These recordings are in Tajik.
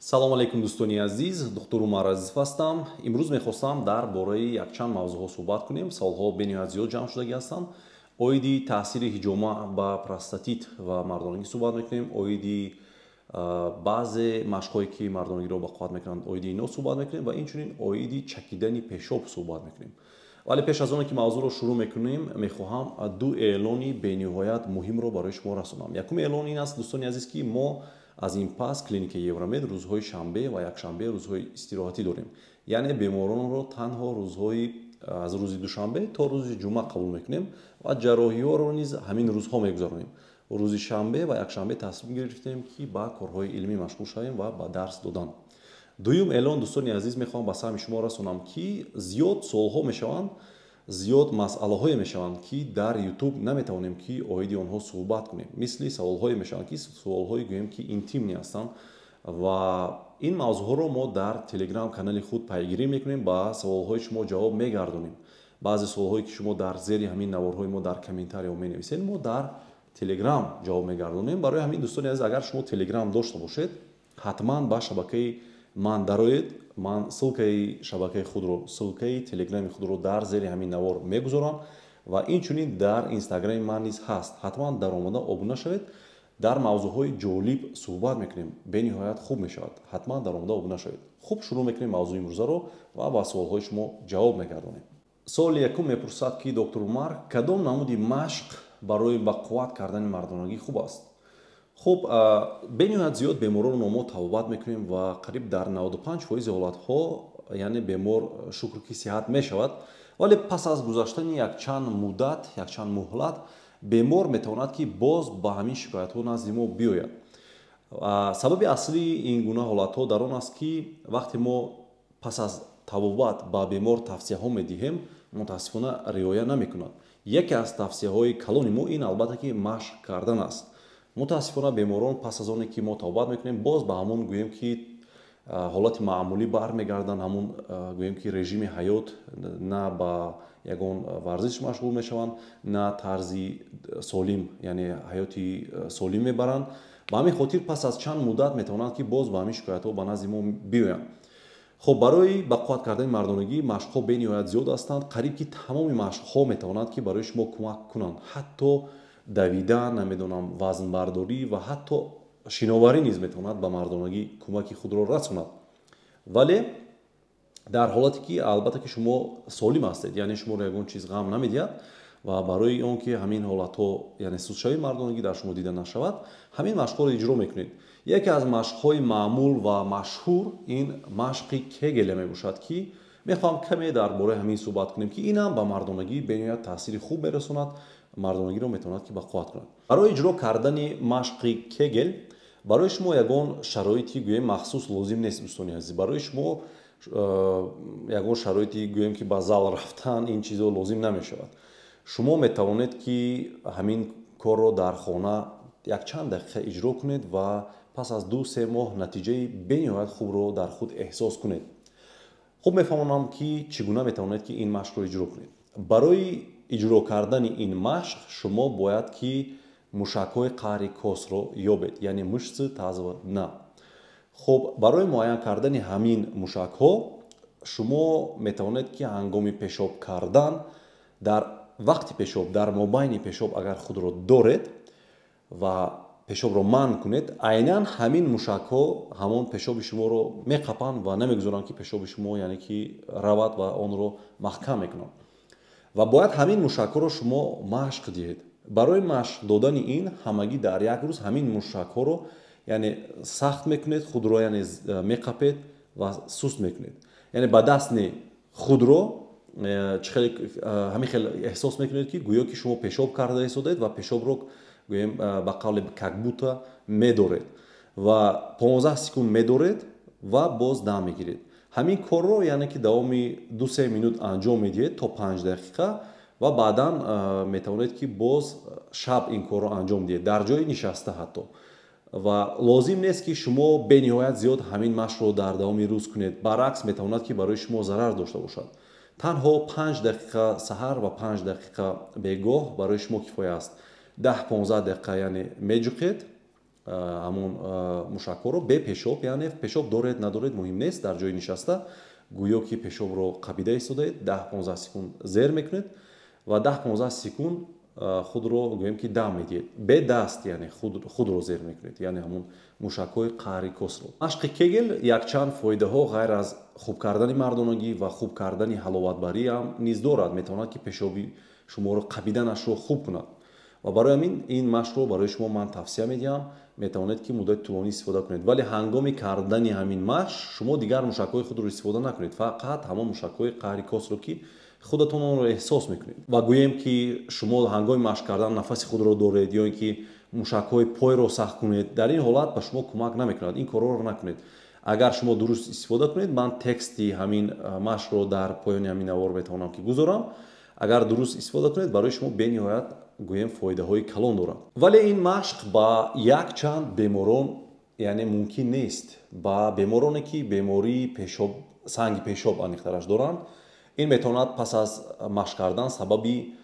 Салом алейкум, дӯстони азиз, духтур Умар Азизов ҳастам. Имрӯз мехостам дар бораи якчанд мавзӯъҳо суҳбат кунем. Саволҳо бениҳоят зиёд ҷамъ шудагӣ ҳастанд. Оиди таъсири ҳиҷома ба простатит ва мардонагӣ суҳбат мекунем, оиди баъзе машқҳое, ки мардонагиро ба қувват мекунанд, оиди ино суҳбат мекунем ва инчунин оиди чакидани пешоб суҳбат мекунем. Вале пеш аз оне ки мавзӯъро шурӯъ мекунем, мехоҳам ду эълони бениҳоят муҳимро барои шумо расонам. Якум эълон ин аст, дӯстони азиз, ки мо аз ин пас клиникаи Евромед рӯзҳои шанбе ва якшанбе рӯзҳои истироҳатӣ дорем, яъне беморонро танҳо рӯзҳои аз рӯзи душанбе то рӯзи ҷумъа қабул мекунем ва ҷарроҳиҳоро низ ҳамин рӯзҳо мегузаронем. Рӯзи шанбе ва якшанбе тасмим гирифтем, ки ба корҳои илмӣ машғул шавем ва ба дарс додан. Дуюм эълон, дӯстони азиз, мехоҳам ба самъи шумо расонам, ки зиёд суолҳо мешаванд, зиёд масъалаҳое мешаванд, ки дар Ютуб наметавонем, ки оиди онҳо суҳбат кунем. Мисли саволҳое мешаванд, ки суолҳои, гӯем, ки интимный ҳастанд ва ин мавзӯъҳоро мо дар Телеграм канали худ пайгирӣ мекунем, ба саволҳои шумо ҷавоб мегардонем. Баъзе суолҳое, ки шумо дар зери ҳамин наворҳои мо дар комментариҳо менависед, мо дар Телеграм ҷавоб мегардонем. Барои ҳамин, дӯстони азиз, агар шумо Телеграм дошта бошед, ҳатман ба шабакаи ман дароед. Ман ссылкаи шабакаи худро, ссылкаи Телеграми худро дар зери ҳамин навор мегузорам ва инчунин дар Инстаграми ман низ ҳаст. Ҳатман даромада обуна шавед, дар мавзӯъҳои ҷолиб суҳбат мекунем, бениҳоят хуб мешавад. Ҳатман даромада обуна шавед. Хуб, шурӯъ мекунем мавзӯи имрӯзаро ва ба суолҳои шумо ҷавоб мегардонем. Суоли якум мепурсад, ки доктор Умар, кадом намуди машқ барои ба қувват кардани мардонагӣ хуб аст? Хуб, бениҳоят зиёд беморонро мо табобат мекунем ва қариб дар 95 фоизи ҳолатҳо, яъне бемор, шукр, ки сиҳат мешавад, вале пас аз гузаштани якчанд муддат, якчанд муҳлат бемор метавонад, ки боз ба ҳамин шикоятҳо назди мо биёяд. Сабаби аслии ин гуна ҳолатҳо дар он аст, ки вақте мо пас аз табобат ба бемор тавсияҳо медиҳем, мутаассифона, риоя намекунад. Яке аз тавсияҳои калони мо ин, албатта, ки машқ кардан аст. Мутаассифона, беморон пас аз оне ки мо табобат мекунем, боз ба ҳамон, гӯем, ки ҳолати маъмулӣ бармегарданд, ҳамон, гӯем, ки режими ҳаёт, на ба ягон варзиш машғул мешаванд, на тарзи солим, яъне ҳаёти солим мебаранд. Ба ҳамин хотир пас аз чанд муддат метавонанд, ки боз ба ҳамин шикоятҳо ба назди мо биёянд. Хуб, барои ба қувват кардани мардонагӣ машқҳо бениҳоят зиёд ҳастанд. Қариб ки тамоми машқҳо метавонанд, ки барои шумо кӯмак кунанд. Ҳатто давидан, намедонам, вазнбардорӣ ва ҳатто шиноварӣ низ метавонад ба мардонагӣ кӯмаки худро расонад, вале дар ҳолате ки, албатта, ки шумо солим ҳастед, яъне шуморо ягон чиз ғам намедиҳад. Ва барои он ки ҳамин ҳолатҳо, яъне сустшавии мардонагӣ дар шумо дида нашавад, ҳамин машқҳоро иҷро мекунед. Яке аз машқҳои маъмул ва машҳур ин машқи Кегеля мебошад, ки мехоҳам каме дар бораи ҳамин суҳбат кунем, ки инам ба мардонагӣ бениҳоят таъсири хуб мерасонад, мардонагиро метавонад, ки ба қувват кунад. Барои иҷро кардани машқи Кегел барои шумо ягон шароити, гӯем, махсус лозим нест, дӯстони азиз. Барои шумо ягон шароити, гӯем, ки ба зал рафтан, ин чизо лозим намешавад. Шумо метавонед, ки ҳамин корро дар хона якчанд дақиқа иҷро кунед ва пас аз 2-3 моҳ натиҷаи бениҳоят хубро дар худ эҳсос кунед. Хуб, мефаҳмонам, ки чӣ гуна метавонед, ки ин машқро иҷро кунед. Барои иҷро кардани ин машқ шумо бояд, ки мушакҳои қаъри косро ёбед, яъне мышцы тазового дна. Хуб, барои муайян кардани ҳамин мушакҳо шумо метавонед, ки ҳангоми пешоб кардан, дар вақти пешоб, дар мобайни пешоб агар худро доред ва пешобро манъ кунед, айнан ҳамин мушакҳо ҳамон пешоби шуморо меқапанд ва намегузоранд, ки пешоби шумо, яъне ки равад, ва онро маҳкам мекунанд. Ва бояд ҳамин мушакҳоро шумо машқ диҳед. Барои машқ додани ин ҳамагӣ дар як рӯз ҳамин мушакҳоро, яъне сахт мекунед худро, яъне меқапед ва суст мекунед, яъне ба даст не, худро ҳамин хел эҳсос мекунед, ки гӯё ки шумо пешоб карда истодаед ва пешобро, гӯем, ба қавле, как будто медоред ва 15 секунд медоред ва боз дам мегиред. Ҳамин корро, яъне ки давоми 2-3 минут анҷом медиҳед то 5 дақиқа ва баъдан метавонед, ки боз шаб ин корро анҷом диҳед дар ҷои нишаста ҳатто. Ва лозим нест, ки шумо бениҳоят зиёд ҳамин машқро дар давоми рӯз кунед, баръакс, метавонад, ки барои шумо зарар дошта бошад. Танҳо 5 дақиқа саҳар ва 5 дақиқа бегоҳ барои шумо кифоя аст. 10-15 дақиқа, яъне меҷуқед. Ҳамон мушакҳоро бе пешоб, яъне пешоб доред, надоред, муҳим нест, дар ҷои нишаста гӯё ки пешобро қабида истодаед, 10-15 секунд зер мекунед ва 10-15 секунд худро гӯем ки дам медиҳед бе даст, яъне худро зер мекунед, яъне ҳамон мушакҳои қаъри косро. Машқи Кегел якчанд фоидаҳо ғайр аз хуб кардани мардонагӣ ва хуб кардани ҳаловатбариам низ дорад. Метавонад ки пешоби шуморо қабиданашро хуб кунад ва барои ҳамин ин машқро барои шумо ман тавсия медиҳам. Метавонед ки муддати тӯлонӣ истифода кунед, вале ҳангоми кардани ҳамин машқ шумо дигар мушакҳои худро истифода накунед, фақат ҳамон мушакҳои қаъри косро, ки худатон онро эҳсос мекунед. Ва гӯем ки шумо ҳангоми машқ кардан нафаси худро доред ё ин ки мушакҳои пойро сахт кунед, дар ин ҳолат ба шумо кӯмак намекунад. Ин корҳоро накунед. Агар шумо дуруст истифода кунед, ман тексти ҳамин машқро дар поёни ҳамин навор метавонам ки гузорам. Агар дуруст истифода кунед, барои шумо бениҳоят гӯем фоидаҳои калон дорад. Вале ин машқ ба якчанд беморон, яъне мумкин нест. Ба бемороне ки бемории пешоб, санги пешоб аниқтараш доранд, ин метавонад пас аз машқ кардан сабаби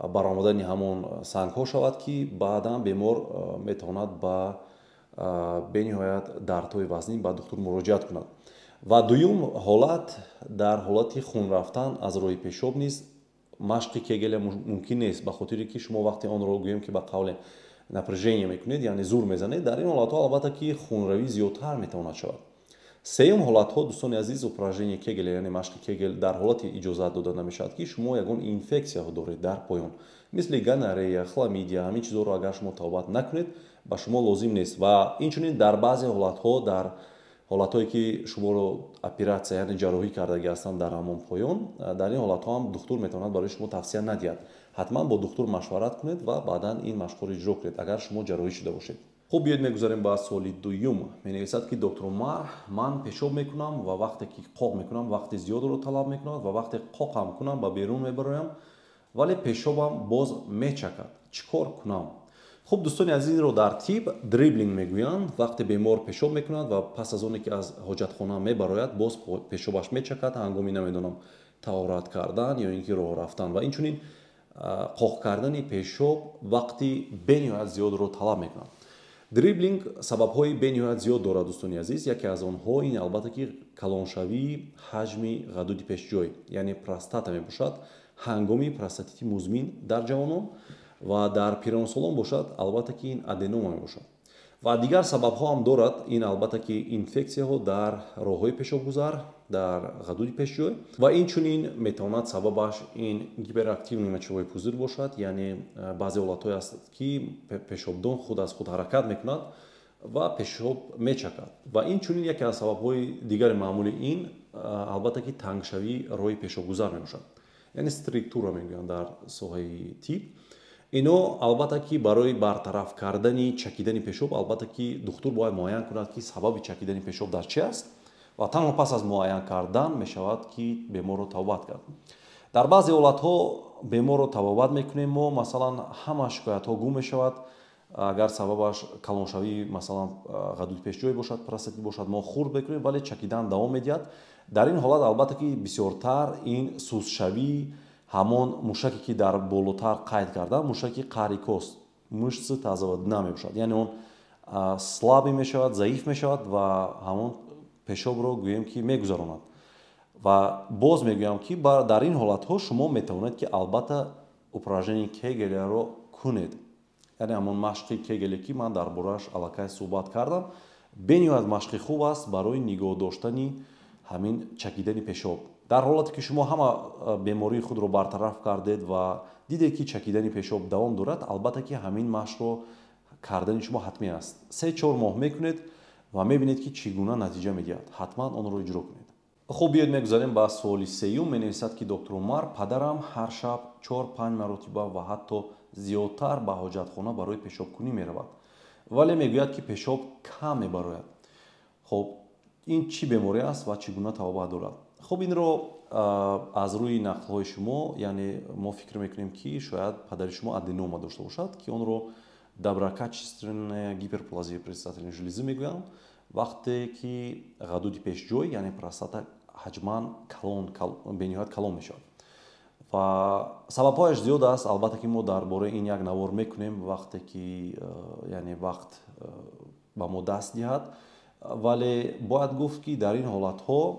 баромадани ҳамон сангҳо шавад, ки баъдан бемор метавонад ба бениҳоят дардҳои вазнин ба духтур муроҷиат кунад. Ва дуюм ҳолат, дар ҳолати хун рафтан аз роҳи пешоб низ машқи Кегеля мумкин нест, ба хотире ки шумо вақте онро гӯем ки ба қавле напряжение мекунед, яъне зур мезанед, дар ин ҳолатҳо албатта ки хунравӣ зиёдтар метавонад шавад. Сеюм ҳолатҳо, дӯстони азиз, упражнение Кегеля, яъне машқи Кегел, дар ҳолати иҷозат дода намешавад, ки шумо ягон инфексияҳо доред дар поён, мисли гонорея, хламидия, ҳамин чизҳоро агар шумо табобат накунед, ба шумо лозим нест. Ва инчунин дар баъзе ҳолатҳо, дар ҳолатҳое ки шуморо оператсия, яъне ҷарроҳӣ кардагӣ ҳастанд дар ҳамон поён, дар ин ҳолатҳо ҳам духтур метавонад барои шумо тавсия надиҳад. Ҳатман бо духтур машварат кунед ва баъдан ин машқҳоро иҷро кунед, агар шумо ҷарроҳӣ шуда бошед. Хуб, биёед мегузарем ба суоли дуюм. Менависад ки доктор Умар, ман пешоб мекунам ва вақте ки қоқ мекунам, вақти зиёдро талаб мекунад ва вақте қоқам кунам, ба берун мебароям, вале пешобам боз мечакад. Чӣ кор кунам? Хуб, дӯстони азиз, инро дар тиб дриблинг мегӯянд. Вақте бемор пешоб мекунад ва пас аз оне ки аз ҳоҷатхона мебарояд, боз пешобаш мечакад ҳангоми, намедонам, таҳорат кардан ё ин ки роҳ рафтан. Ва инчунин қоқ кардани пешоб вақти бениҳоят зиёдро талаб мекунад. Дриблинг сабабҳои бениҳоят зиёд дорад, дӯстони азиз. Яке аз онҳо ин албатта ки калоншавии ҳаҷми ғадуди пешҷой, яъне простата мебошад, ҳангоми простатити музмин дар ҷавонон ва дар пиронсолон бошад, албатта ки ин аденома мебошад. Ва дигар сабабҳо ҳам дорад. Ин албатта ки инфексияҳо дар роҳҳои пешобгузар, дар ғадуди пешҷой, ва инчунин метавонад сабабаш ин гиперактивный мочевой пузырь бошад, яъне баъзе ҳолатҳое аст, ки пешобдон худ аз худ ҳаракат мекунад ва пешоб мечакад. Ва инчунин яке аз сабабҳои дигари маъмули ин албатта ки тангшавии роҳи пешобгузар мебошад, яъне стриктура мегӯянд дар соҳаи тиб. Ино албатта ки барои бартараф кардани чакидани пешоб, албатта ки духтур бояд муайян кунад, ки сабаби чакидани пешоб дар чи аст, ва танҳо пас аз муайян кардан мешавад, ки беморро табобат кард. Дар баъзе ҳолатҳо беморро табобат мекунем мо, масалан, ҳама шикоятҳо гум мешавад. Агар сабабаш калоншавии, масалан, ғадуди пешҷой бошад, простатит бошад, мо хурд мекунем, вале чакидан давом медиҳад. Дар ин ҳолат албатта ки бисёртар ин сустшавии ҳамон мушаке, ки дар болотар қайд кардам, мушаки қаъри кост, мышцы тазового дна мебошад, яъне он слабый мешавад, заиф мешавад ва ҳамон пешобро гӯем ки мегузаронад. Ва боз мегӯям, ки дар ин ҳолатҳо шумо метавонед, ки албатта упражнение Кегеляро кунед, яъне ҳамон машқи Кегеле, ки ман дар борааш аллакай суҳбат кардам. Бениҳоят машқи хуб аст барои нигоҳ доштани ҳамин чакидани пешоб. Дар ҳолате ки шумо ҳама бемории худро бартараф кардед ва дидед, ки чакидани пешоб давом дорад, албатта ки ҳамин машқро кардани шумо ҳатмӣ аст. 3-4 моҳ мекунед ва мебинед, ки чӣ гуна натиҷа медиҳад. Ҳатман онро иҷро кунед. Хуб, биёед мегузарем ба суоли сеюм. Менависад, ки доктор Умар, падарам ҳар шаб 4-5 маротиба ва ҳатто зиёдтар ба ҳоҷатхона барои пешобкунӣ меравад, вале мегӯяд, ки пешоб кам мебарояд. Хуб, ин чӣ беморӣ аст ва чӣ гуна табобат дорад? Хуб, инро аз рӯи нақлҳои шумо, яъне мо фикр мекунем, ки шояд падари шумо аденома дошта бошад, ки онро доброкачественная гиперплазия предстательной железы мегӯянд. Вақте ки ғадуди пешҷой, яъне простата, ҳаҷман калон, бениҳоят калон мешавад. Ва сабабҳояш зиёд аст. Албатта ки мо дар бораи ин як навор мекунем, вақте ки яъне вақт ба мо даст диҳад. Вале бояд гуфт, ки дар ин ҳолатҳо,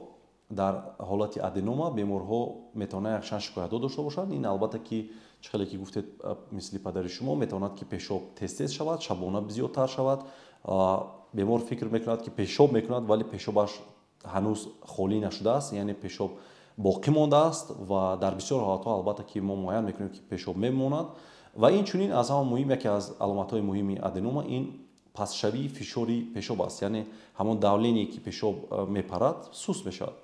дар ҳолати аденома, беморҳо метавонанд якчанд шикоятҳо дошта бошанд. Ин, албатта ки, чӣ хеле ки гуфтед, мисли падари шумо, метавонад, ки пешоб тез-тез шавад, шабона зиёдтар шавад. Бемор фикр мекунад, ки пешоб мекунад, вале пешобаш ҳанӯз холӣ нашудааст, яъне пешоб боқӣ мондааст. Ва дар бисёр ҳолатҳо, албатта ки, мо муайян мекунем, ки пешоб мемонад. Ва инчунин, аз ҳама муҳим, яке аз аломатҳои муҳими аденома ин пастшавии фишори пешоб аст, яъне ҳамон давление, ки пешоб мепарад, суст мешавад,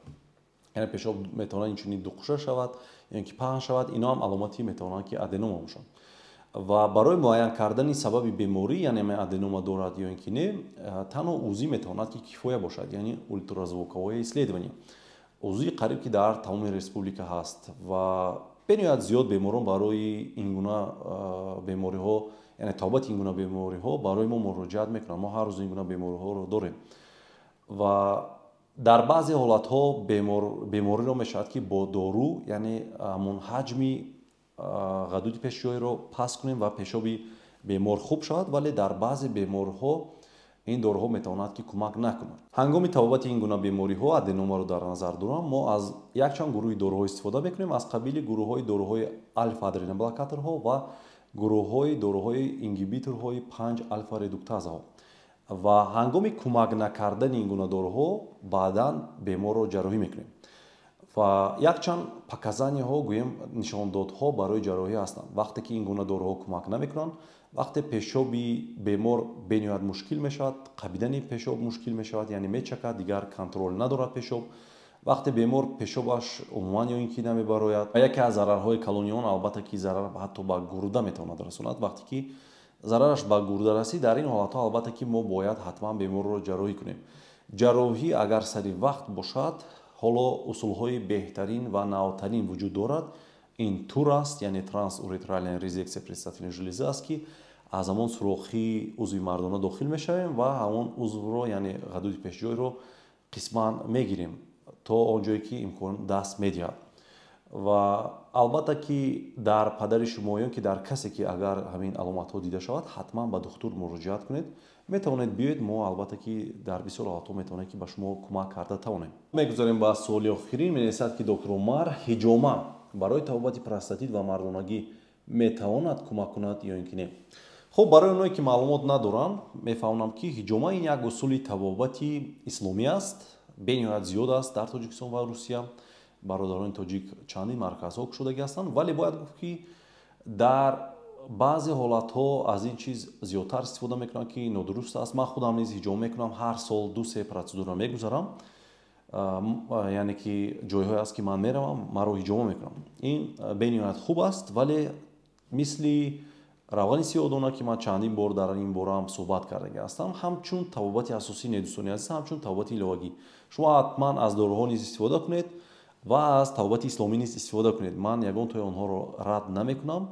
яъне пешоб метавонад инчунин дуқуша шавад ё ки паҳн шавад. Ино ҳам аломати метавонанд, ки аденома бошанд. Ва барои муайян кардани сабаби беморӣ, яъне аденома дорад ё ин ки не, танҳо УЗИ метавонад, ки кифоя бошад, яъне ультразвуковое исследование. УЗИ қариб ки дар тамоми республика ҳаст ва бениҳоят зиёд беморон барои ин гуна бемориҳо, яъне табобати ин гуна бемориҳо, барои мо муроҷиат мекунанд. Мо ҳар рӯз ин гуна бемориҳоро дорем. Ва дар баъзе ҳолатҳо бемориро мешавад, ки бо дору, яъне ҳамон ҳаҷми ғадуди пешҷоиро паст кунем ва пешоби бемор хуб шавад, вале дар баъзе беморҳо ин доруҳо метавонад, ки кӯмак накунад. Ҳангоми табобати ин гуна бемориҳо, аденомаро дар назар дорам, мо аз якчанд гурӯҳи доруҳо истифода мекунем, аз қабили гурӯҳҳои доруҳои альфа-адреноблокаторҳо ва гурӯҳҳои доруҳои ингибиторҳои 5 альфа-редуктазаҳо. Ва ҳангоми кӯмак накардани ин гуна доруҳо баъдан беморро ҷарроҳӣ мекунем. Ва якчанд показанияҳо, гӯем, нишондодҳо барои ҷарроҳӣ ҳастанд: вақте ки ин гуна доруҳо кӯмак намекунанд, вақте пешоби бемор бениҳоят мушкил мешавад, қабидани пешоб мушкил мешавад, яъне мечакад, дигар контроль надорад пешоб, вақте бемор пешобаш умуман ё ин ки намебарояд. Ва яке аз зарарҳои калони он, албатта ки, зарар ҳатто ба гурда метавонад расонад. Вақте ки зарараш ба гурда расид, дар ин ҳолатҳо, албатта ки, мо бояд ҳатман беморро ҷарроҳӣ кунем. Ҷарроҳӣ агар сари вақт бошад, ҳоло усулҳои беҳтарин ва навтарин вуҷуд дорад. Ин ТУР аст, яъне трансуретральная резекция предстательной железы аст, ки аз ҳамон сурохии узви мардона дохил мешавем ва ҳамон узвро, яъне ғадуди пешҷойро, қисман мегирем то он ҷое ки имкон даст медиҳад. Ва албатта ки дар падари шумо ё ки дар касе ки агар ҳамин аломатҳо дида шавад, ҳатман ба духтур муроҷиат кунед. Метавонед биёед, мо, албатта ки, дар бисёр ҳолатҳо метавонем, ки ба шумо кӯмак карда тавонем. Мегузарем ба суоли охирин. Менависад, ки доктор Умар, ҳиҷома барои табобати простатит ва мардонагӣ метавонад кӯмак кунад ё ин ки не? Хуб, барои оное ки маълумот надоранд, мефаҳмонам, ки ҳиҷома ин як усули табобати исломӣ аст, бениҳоят зиёд аст дар Тоҷикистон ва Русия. Бародарони тоҷик чандин марказҳо кушодагӣ ҳастанд. Вале бояд гуфт, ки дар баъзе ҳолатҳо аз ин чиз зиёдтар истифода мекунанд, ки нодуруст аст. Ман худам низ ҳиҷома мекунам, ҳар сол ду се процедура мегузарам, яъне ки ҷойҳое аст, ки ман меравам, маро ҳиҷома мекунам. Ин бениҳоят хуб аст, вале мисли равғани сиёҳдона, ки ман чандин бор дар ин бораам суҳбат кардагӣ ҳастам, ҳамчун табобати асосӣ не, дӯстони азиз, ҳамчун табобати иловагӣ. Шумо ҳатман аз доруҳо низ истифода кунед ва аз табобати исломӣ низ истифода кунед. Ман ягон тои онҳоро рад намекунам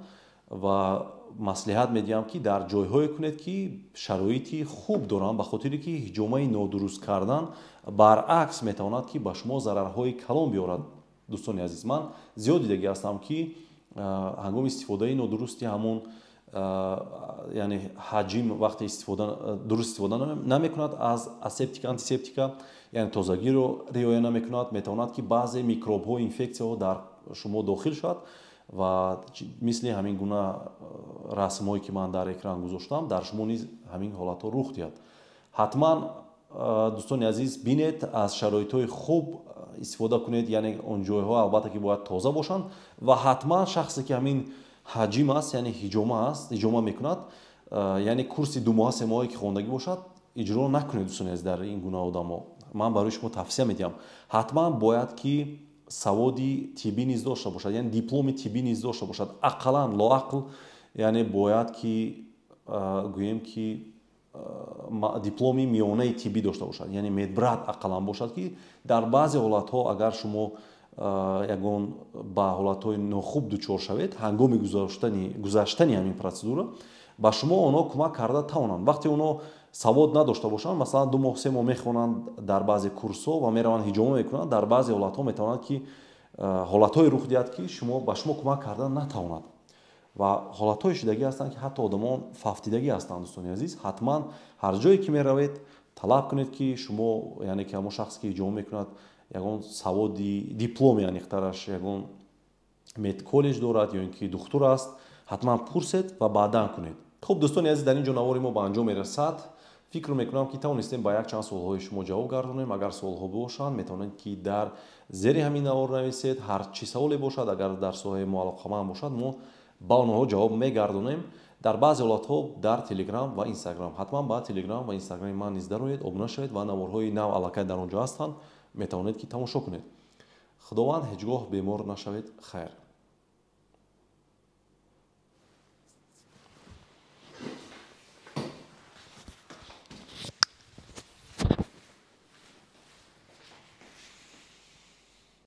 ва маслиҳат медиҳам, ки дар ҷойҳое кунед, ки шароити хуб доранд, ба хотире ки ҳиҷомаи нодуруст кардан баръакс метавонад, ки ба шумо зарарҳои калон биёрад. Дӯстони азиз, ман зиёд дидагӣ ҳастам, ки ҳангоми истифодаи нодурусти ҳамон, яъне ҳаҷим, вақте истифода дуруст истифода намекунад аз асептика, антисептика, яъне тозагиро риоя намекунад, метавонад, ки баъзе микробҳо, инфексияҳо дар шумо дохил шавад ва мисли ҳамин гуна расмҳое, ки ман дар экран гузоштам, дар шумо низ ҳамин ҳолатҳо рух диҳад. Ҳатман, дӯстони азиз, бинед, аз шароитҳои хуб истифода кунед, яъне он ҷойҳо, албатта ки, бояд тоза бошанд ва ҳатман шахсе ки ҳамин ҳаҷим аст, яъне ҳиҷома аст, ҳиҷома мекунад, яъне курси 2 моҳа, 3 моҳае ки хондагӣ бошад, иҷро накунед, дӯстони азиз. Дар ин гуна одамо ман барои шумо тавсия медиҳам: ҳатман бояд, ки саводи тиббӣ низ дошта бошад, яъне дипломи тиббӣ низ дошта бошад, ақаллан, лоақл, яъне бояд ки, гӯем ки, дипломи миёнаи тиббӣ дошта бошад, яъне медбрат ақаллан бошад, ки дар баъзе ҳолатҳо агар шумо ягон ба ҳолатҳои нохуб дучор шавед ҳангоми гузаштани ҳамин процедура, ба шумо онҳо кӯмак карда тавонанд. Вақте онҳо савод надошта бошанд, масалан, 2 моҳ, 3 моҳ мехонанд дар баъзе курсҳо ва мераванд, ҳиҷома мекунанд, дар баъзе ҳолатҳо метавонанд, ки Ҳолатҳое рух диҳад, ки шумо ба шумо кӯмак кардан натавонад, ва ҳолатҳое шудагӣ ҳастанд, ки ҳатто одамон фавтидагӣ ҳастанд. Дӯстони азиз, ҳатман ҳар ҷое ки меравед, талаб кунед, ки шумо, яъне ки ҳамон шахсе, ки ҳиҷома мекунад, ягон саводи дипломи аниқтараш, ягон медколлеҷ дорад ё ин ки духтур аст, ҳатман пурсед ва баъдан кунед. Хуб, дӯстони азиз, дар ин ҷо навори мо ба анҷом мерасад. Фикр мекунам, ки тавонистем ба якчанд суолҳои шумо ҷавоб гардонем. Агар суолҳо бошанд, метавонед, ки дар зери ҳамин навор нависед. Ҳар чӣ саволе бошад, агар дар соҳаи мо алоқаманд бошад, мо ба онҳо ҷавоб мегардонем. Дар баъзе ҳолатҳо дар Телеграм ва Инстаграм. Ҳатман ба Телеграм ва Инстаграми ман низ дароед, обуна шавед ва наворҳои нав аллакай дар он ҷо ҳастанд, метавонед, ки тамошо кунед. Худованд, ҳеҷ гоҳ бемор нашавед. Хайр.